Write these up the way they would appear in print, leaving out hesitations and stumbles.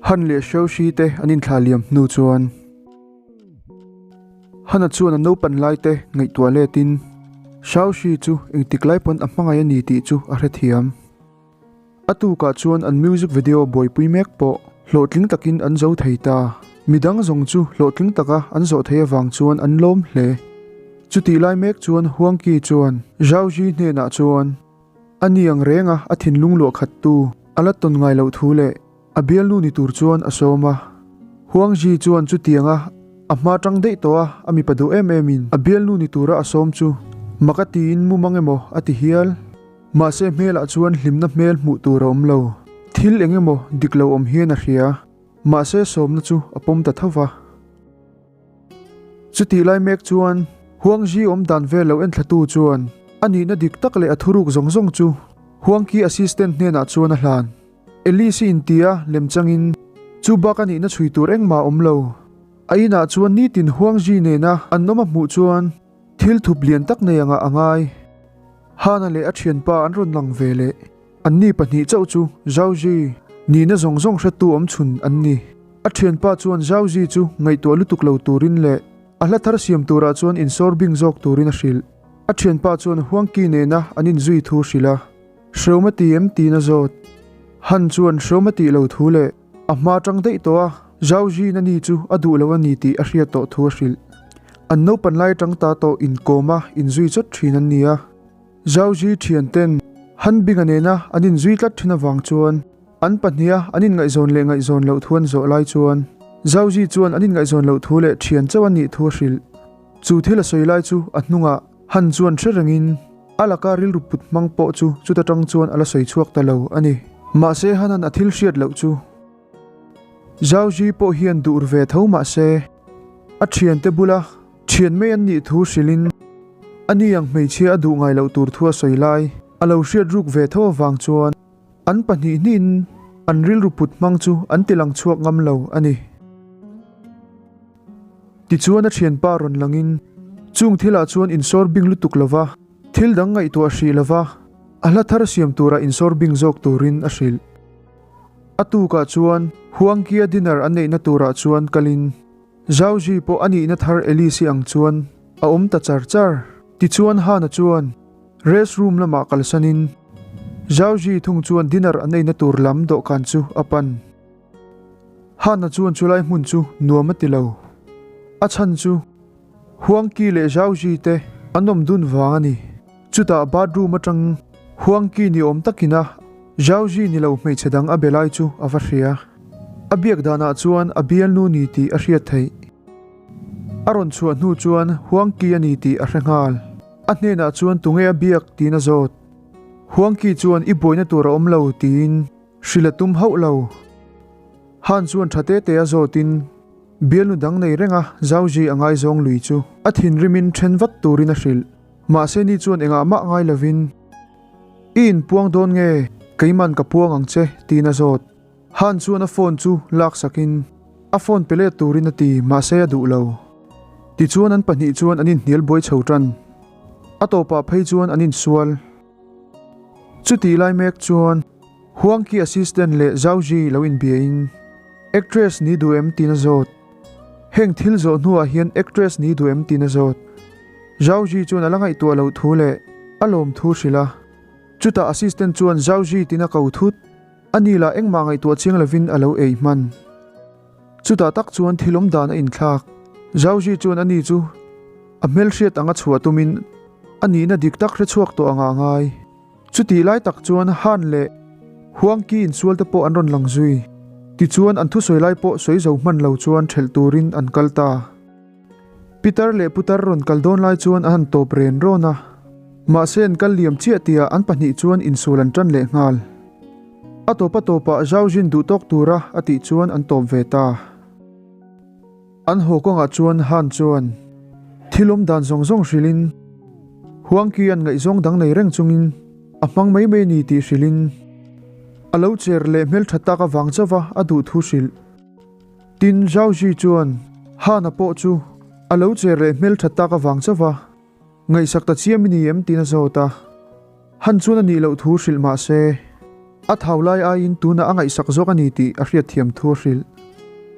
Han leh Xiaoxi te an inthlah liam hnu chuan Hana chuan a naupan lai te ngaihtuah letin Xiaoxi chu engtik lai pawn a hmangaih a ni tih chu a hrethiam. A tukah chuan an music video buaipui mek pawh hlawhtling takin an zo thei ta. Midang zawng chu hlawhtling taka an zawh theih avang chuan an lawm hle. Chutih lai mek chuan Huang Qi chuan Zhao Zhi hnenah chuan a ni ang renga a thinlung luah khattu a la tawn ngai loh thu leh a bialnu ni tur chuan a sawm a. Huang Zhi chuan chutianga a hma tang daih tawh a a mipa duh em emin a bialnu ni tura a sawm chu mak a tiin mumang emaw a ti hial. Mahse hmelah chuan hlimna hmel hmuh tur a awm lo. Thil eng emaw dik lo awm hian a hria. Mahse sawmna chu a pawm ta tho va. Chutih lai mek chuan Huang Ji awm dan vel lo enthlatu chuan a nihna dik tak leh a thuruk zawng zawng chu Huang Ki assistant hnenah chuan a hlan. Elise i intia lem changin chu bak a nihna chhui tur engmah a awm lo. A inah chuan nitin Huang Ji nena an awm a hmuh chuan thil thup lian tak nei angah a ngai. Hana leh a thianpa an rawn lang ve leh. Anni pahnih chauh chu Zhao Ji nihna zawng zawng hretu awm chhun an ni. A thianpa chuan Zhao Ji chu ngaihtuah lutuk lo turin leh a hla thar siam turah chuan insawr bing zawk turin a hrilh. A thianpa chuan Huang Qi nena an inzui thu hrilh a, Hreawm a ti em tiin a zawt. Han chuan hreawm a tih lo thu leh A hma tang daih tawh a, Zhao Jin a ni chu a duh lo a ni tih a hriat tawh thu a hrilh. An naupan lai tang ta tawh inkawm a inzui chawt thin an ni a. Zhao Ji thian ten Han Bing-a nena an inzui tlat thin avang chuan an pahniha an inngaihzawn leh ngaihzawn loh thu an zawh lai chuan Zhao Ji chuan an inngaihzawn loh thu leh thian chauh a nih thu a hrilh. Chu thil a sawi lai chu a hnungah Han chuan hre rengin a laka rilru put hmang pawh chu chuta tang chuan a la sawi chhuak ta lo a ni. Mahse Hanan a thil hriat loh chu Zhao Ji pawh hian duh ve tho mahse a thiante bula thian mai an nih thu hrilhin a ni ang hmeichhia a duh ngai loh tur thu a sawi lai a lo hriat ruk ve tho avang chuan an pahnih hnihin an rilru put hmang chu an ti lang chhuak ngam lo a ni. Tichuan a thianpa rawn langin, Chung thilah chuan insawr bing lutuk lova, thil dang ngaihtuah hrih lova, a hla thar siam tura insawr bing zawk turin a hrilh. A tukah chuan Huangkia dinner an neihna turah chuan kalin, Zhao Ji pawh a nihna thar Elise-i ang chuan a awm ta char char. Tichuan Hana chuan rest room lamah kalsanin, Zhao Ji thung chuan dinner an eina tur lam dawhkan chu a pan. Hana chuan chulai hmun chu nuam a ti lo. A chhan chu Huang Qi leh Zhao Zhi te an awm dun vang a ni. Chutah bathroom atang Huang Qi ni awm takin a Zhao Zhi ni lo hmeichhe dang a be lai chu a va hria. A biak danah chuan a bialnu ni tih a hriat theih. A rawn chhuah hnu chuan Huang Qi a ni tih a hre nghal. A hnenah chuan tunge a biak tiin a zawt. Huang Qi chuan i buaina tur a awm lo tiin Hrilh a tum hauh lo. Han chuan tha te te a zawtin bialnu dang nei reng a Zauji a ngaizawng lui chu a thinrimin then vat turin a hrilh. Mahse ni chuan engah mah ngai lovin, I inpuang dawn nge? Keiman ka puang ang che, tiin a zawt. Han chuan a phone chu laksakin a phone pe let turin a ti, mahse a duh lo. Tichuan an pahnih chuan an inhnial buai chho tan. A tawpah phei chuan an insual. Chutih lai mek chuan Huang Qi assistant leh Zhao Zhi lo inbiain actress ni duh em tiin a zawt. Heng thil zawh hnuah hian actress ni duh em tiin a zawt. Zhao Zhi chuan a la ngaihtuah loh thu leh a lawm thu hrilh a. Chutah assistant chuan Zhao Zhi tiin a ko thut. Ani lah engmah ngaihtuah chiang lovin a lo ei hman. Chutah tak chuan thil awm dan a inthlak. Zhao Zhi chuan ani chu a hmelhriat anga chhuah tumin a nihna dik tak hre chhuak tawh anga a ngai. Chutih lai tak chuan Han leh Huang Qi insual te pawh an rawn lang zui. Tichuan an thusawi lai pawh sawi zo hman lo chuan ṭhelh turin an kal ta. Pitar leh putar rawn kal dawn lai chuan a han tawp ren rawn a. Mahse an kal liam chiah tihah an pahnih chuan insual an ṭan leh nghal. A tawp a tawpah Zhao Jin duh tawk tura a tih chuan an tawp ve ta. An haw kawngah chuan Han chuan thil awm dan zawng zawng hrilhin Huang Qi an ngaihzawng dang nei reng chungin a hmang mai mai ni tih hrilhin a lo cher leh hmeltha tak avang chauha a duh thu hrilh. Tin, Zhao Zhi chuan Han-a pawh chu a lo cher leh hmeltha tak avang chauha ngaihsak ta chiam i ni em tiin a zawt a. Han chuan a nih loh thu hrilh mah se. A thau lai aiin tunah a ngaihsak zawk a ni tih a hriatthiam thu a hrilh.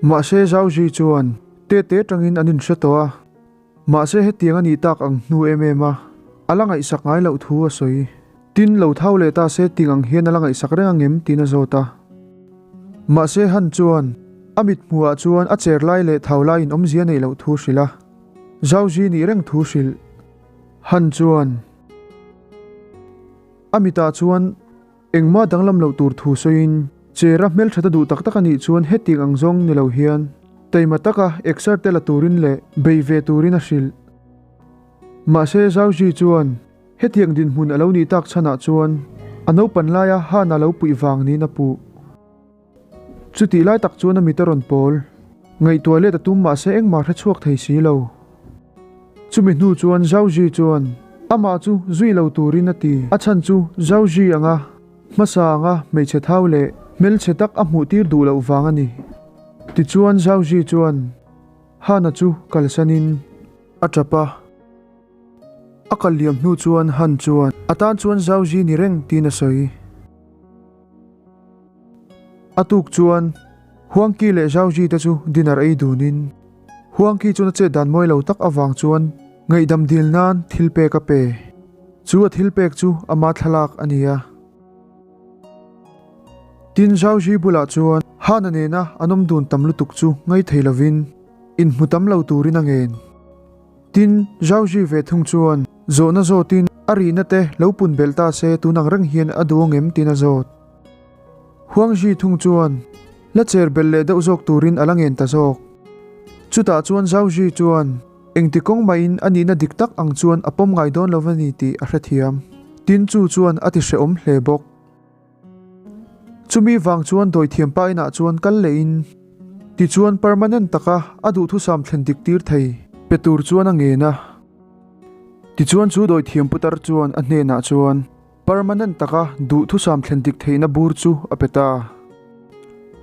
Mahse Zhao Ji chuan tete tangin an inhre tawh a, mahse hetiang a nih tak ang hnu em em a, a la ngaihsak ngai loh thu a sawi. Tin, lo thau leh ta se ting ang hian a la ngaihsak reng ang em tiin a zawt a. Mahse Han chuan a mit hmuhah chuan a cher lai leh thau laiin awmzia neih loh thu hrilh a, Zhao Ji nih reng thu hrilh. Han chuan a mitah chuan engmah danglam loh tur thu sawiin Chera hmelthat a duh tak tak a nih chuan hetiang ang zawng ni lo hian taima taka exer te la turin leh bei ve turin a hrilh. Mahse Zhao Ji chuan hetiang dinhmun a lo nih tak chhanah chuan a naupan laia Han a lo puih vang niin a puh. Chutih lai tak chuan a mit a rawn pawl. Ngaihtuah let a tum mahse engmah hre chhuak thei si lo. Chumi hnu chuan Zhao Ji chuan amah chu zui lo turin a ti. A chhan chu Zhao Ji anga hmasa anga hmeichhe thau leh hmelchhe tak a hmuh tir duh loh vang a ni. Tichuan Zhao Ji chuan Hana chu kalsanin a tap a. A kal liam hnu chuan Han chuan a tan chuan Zhao Ji ni reng tiin a sawi. A tuk chuan Huang Qi leh Zhao Ji te chu dinner ei dunin Huang Qi chuan a chet dan mawi lo tak avang chuan ngaihdam dil nan thil pek a pe. Chu a thil pek chu ama thlalak a ni a. Tin Zhao Ji bulah chuan Hana nena an awm dun tam lutuk chu ngai thei lovin inhmu tam lo turin a ngen. Tin, Zhao Ji ve thung chuan zawhna zawtin a rihna te lo pun belh ta se tun ang reng hian a duh angem tiin a zawt. Huang Ji thung chuan la cher belh leh deuh zawk turin a la ngen ta zawk. Chutah chuan Zhao Ji chuan engti kawng mahin a nihna dik tak ang chuan a pawm ngai dawn lo a ni tih a hrethiam. Tin, chu chuan a ti hrehawm hle bawk. Chumi vang chuan dawithiam pa inah chuan kal lehin tichuan permanent taka a duhthusam thlen dik tir thei pe tur chuan a ngen a. Tichuan chu dawithiam putar chuan a hnenah chuan permanent taka duhthusam thlen dik theihna bur chu a pe ta.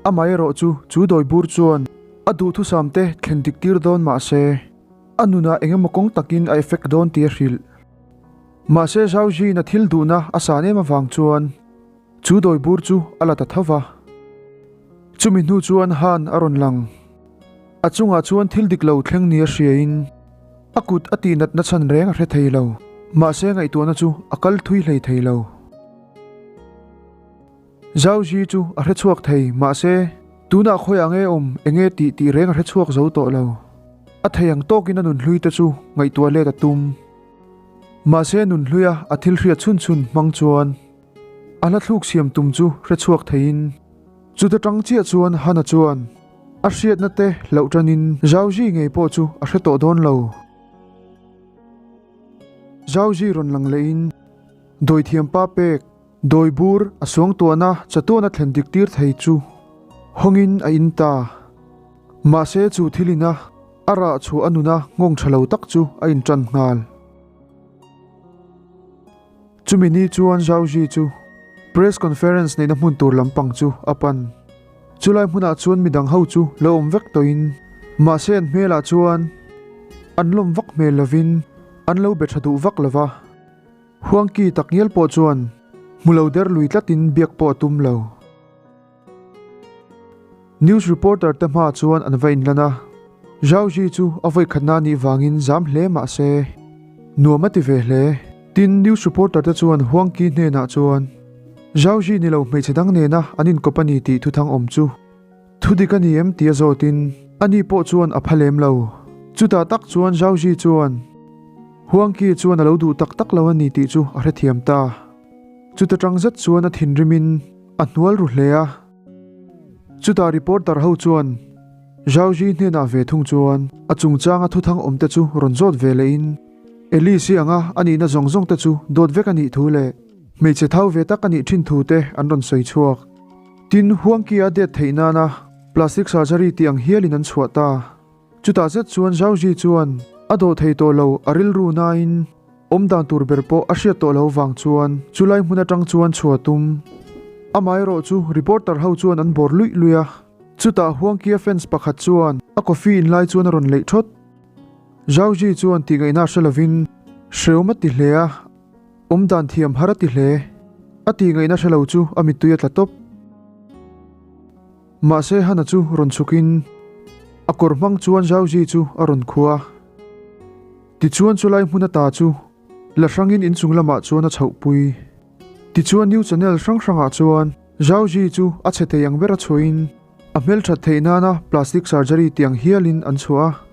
Amaherawh chu chu dawi bur chuan a duhthusam te thlen dik tir dawn mah se a nunah engemaw kawng takin a effect dawn tih a hrilh. Mahse Zhao Jin-a thil duhna a san em avang chuan chu dawi bur chu a la ta tho va. Chumi hnu chuan Han a rawn lang. A chungah chuan thil dik lo thleng nia hriain a kut a tih natna chhan reng a hre thei lo. Mahse ngaihtuahna chu a kal thui hlei thei lo. Zhao Ji chu a hre chhuak thei, mahse tunah khawiah nge awm enge tih tih reng a hre chhuak zo tawh lo. A thei ang tawkin a nunhlui te chu ngaihtuah let a tum. Mahse nunhluia a thil hriat chhun chhun hmang chuan a hla thluk siam tum chu hre chhuak theiin chuta tang chiah chuan Hana chuan a hriatna te hlauh tanin Zhao Ji ngei pawh chu a hre tawh dawn lo. Zhao Ji rawn lang lehin dawithiam pa pek dawi bur a suangtuahna chatuana thlen dik tir thei chu hawngin a in ta. Mahse chu thil ina A rah chhuah a nuna nghawng tha lo tak chu a intan nghal. Chumi ni chuan Zhao Ji chu press conference neihna hmun tur lampang chu a pan. Chulai hmunah chuan midang ho chu lo awm vek tawhin mahse an hmelah chuan an lawm vak hmel lovin an lo be tha duh vak lova. Huang Qi takngial pawh chuan hmu lo der lui tlatin biak pawh a tum lo. News reporter te hma chuan an va inlan a, Zhao Ji chu a vawikhatna a nih vangin zam hle mah se nuam a ti ve hle. Tin, news reporter te chuan Huang Qi hnenah chuan Zhao Ji ni lo hmeichhe dang nena an inkawp a ni tih thuthang awm chu thu dik a ni em tih a zawtin ani pawh chuan a pha lem lo. Chutah tak chuan Zhao Ji chuan Huang Qi chuan a lo duh tak tak lo a ni tih chu a hrethiam ta. Chuta tang zet chuan a thinrimin A hnual ru hle a. Chutah reporter ho chuan Zhao Ji hnenah ve thung chuan a chungchanga thuthang awm te chu rawn zawt ve lehin Alice-i anga a nihna zawng zawng te chu dawt vek a nih thu leh hmeichhe thau ve tak a nih thin thu te an rawn sawi chhuak. Tin, Huang Qi-a det theih nana plastic surgery tih ang hialin an chhuah ta. Chutah zet chuan Zhao Ji chuan a dawh thei tawh lo a rilru nain awm dan tur ber pawh a hriat tawh lo vang chuan chulai hmun atang chuan chhuah tum. Amaherawh chu reporter ho chuan an bawr luih luih a, chutah Huang Qia fans pakhat chuan a coffee in lai chuan a rawn leih thawt. Zhao Ji chuan tih ngaihna hre lovin hreawm a ti hle a, awm dan thiam har a ti hle. A tih ngaihna hre lo chu a mittui a tla tawp. Mahse Hana chu rawn chhukin a kawr hmang chuan Zhao Ji chu a rawn khua. Tichuan chulai hmun ata chu la hrangin inchung lamah chuan a chhohpui. Tichuan new channel hrang hrangah chuan Zhao Ji chu a chhe thei ang ber a chhuahin a hmelthat theih nana plastic surgery tiang hialin an chhuah a.